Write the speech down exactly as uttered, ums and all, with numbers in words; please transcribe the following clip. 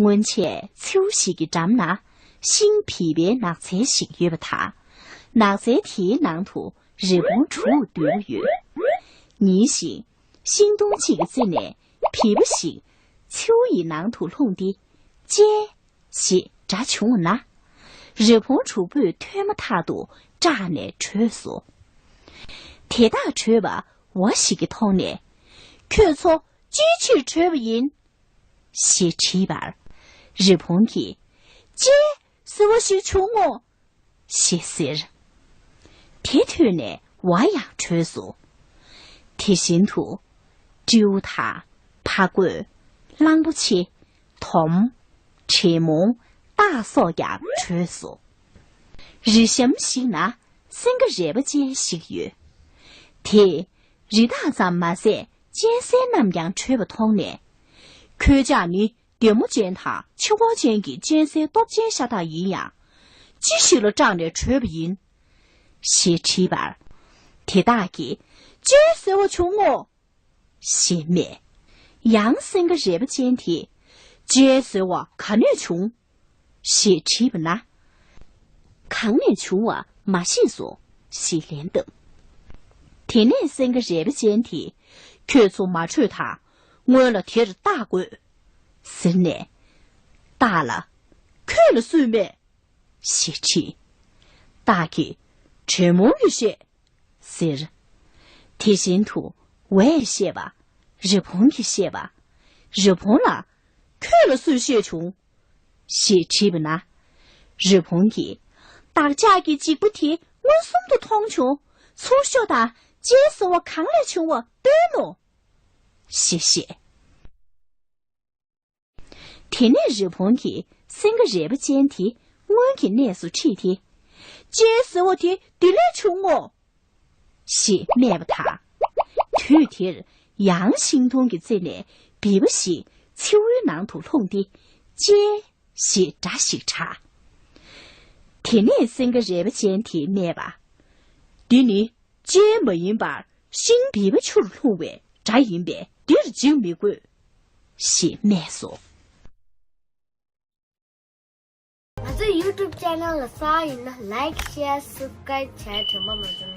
སྔོན་ཆད་མཚེའུ་ཞིག་གི་འགྲམ་ན་ཤིང་བིལ་པའི་ནགས་ཚལ་ཞིག་ཡོད་པ་དང་། ནགས་ཚལ་དེའི་ནང་དུ་རི་བོང་དྲུག་འདུས་ཡོད། ཉིན་ཞིག་ཤིང་སྡོང་གཅིག་གི་རྩེ་ནས་བིལ་པ་ཞིག་མཚེའུ་ཡི་ནང་དུ་ལྷུང་སྟེ། ཅེ། ཞེས་སྒྲ་བྱུང་བ་ན། རི་བོང་དྲུག་པོས་ཐོས་མ་ཐག་ཏུ་སྐྲག་ནས་བྲོས་སོ། དེ་དག་བྲོས་པ་འོ་ཞིག་གིས་མཐོང་ནས། ཁྱོད་ཚོ་ཅིའི་ཕྱིར་བྲོས་པ་ཡིན། ཞེས་དྲིས་པར། རི་བོང་གིས། ཅེ། ཟེར་བ་ཞིག་བྱུང་ངོ་། ཞེས་ཟེར། དེ་ཐོས་ནས་འོ་ཡང་བྲོས་སོ། དེ་བཞིན་དུ། སྤྲེའུ་དང་། ཕ་རྒོད། གླང་པོ་ཆེ། དོམ། དྲེད་མོང་། སྟག་སོགས་ཀྱང་བྲོས་སོ། རི་གཤམ་ཞིག་ན་སེང་གེ་རལ་པ་ཅན་ཞིག་ཡོད། དེས་རི་དྭགས་ཙམ་མ་ཟད་གཅན་གཟན་རྣམས་ཀྱང་བྲོས་པ་མཐོང་ནས། ཁྱོད་ཅག་ནི་བདེ་མོ་ཅན་དང་ཕྱི་དབང་ཅན་གྱི་གཅན་གཟན་སྟོབས་ཅན་ཤ་སྟག་ཡིན་ཡང་། ཅི་ཞིག་ལ་སྐྲག་ནས་བྲོས་པ་ཡིན། ཞེས་དྲིས་པར། དེ་དག་གིས། ཅེ་ཟེར་བ་བྱུང་ངོ་། ཞེས་སྨྲས། ཡང་སེང་གེ་རལ་པ་ཅན་དེས། ཅེ་ཟེར་བ་ག་ནས་བྱུང་། ཞེས་དྲིས་པ་ན། གང་ནས་བྱུང་བ་མ་ཤེས་སོ། ཞེས་ལན་བཏབ། དེ་ནས་སེང་གེ་རལ་པ་ཅན་དེས། ཁྱོད་ཚོ་མ་བྲོས་དང་། སྔོན་ལ་དེར་བལྟ་དགོས། ཟེར་ནས། སྟག་ལ། ཁྱོད་ལ་སུས་སྨྲས། ཞེས་དྲིས། སྟག་གིས། དྲེད་མོང་གིས་བཤད། ཟེར། དེ་བཞིན་དུ་འོས་བཤད་པ། རི་བོང་གིས་བཤད་པ། རི་བོང་ལ། ཁྱོད་ལ་སུས་བཤད་བྱུང་། ཞེས་དྲིས་པ་ན། རི་བོང་གིས། བདག་ཅག་གིས་འཇིགས་པ་དེ་མངོན་སུམ་དུ་མཐོང་བྱུང་། ཚུར་ཤོག་དང་ཅེ་ཟེར་བ་གང་ལས་བྱུང་བ་སྟོན་ནོ། ཞེས་བཤད། དེ་ནས་རི་བོང་གིས་སེང་གེ་རལ་པ་ཅན་དེ་སྔོན་གྱི་གནས་སུ་ཁྲིད་དེ། ཅེ་ཟེར་བ་དེ་འདི་ལས་བྱུང་ངོ་། ཞེས་སྨྲས་པ་དང་། དུས་དེར་ཡང་ཤིང་སྡོང་གི་རྩེ་ནས་བིལ་པ་ཞིག་མཚེའུའི་ནང་དུ་ལྷུང་སྟེ། ཅེ། ཞེས་སྒྲ་ཞིག་གྲགས། དེ་ནས་སེང་གེ་རལ་པ་ཅན་དེས་སྨྲས་པ། འདི་ནི་ཅེ་མ་ཡིན་པར་ཤིང་བིལ་པ་ཆུར་ལྷུང་བའི་སྒྲ་ཡིན་པས་འདིར་འཇིགས་མི་དགོས། ཞེས་སྨྲས་སོ། ང་ཚོའི་YouTube channel་ལ་གསར་ཡིན་ན་like share subscribe་བྱས་དྲན་པ་མ་བརྗེད།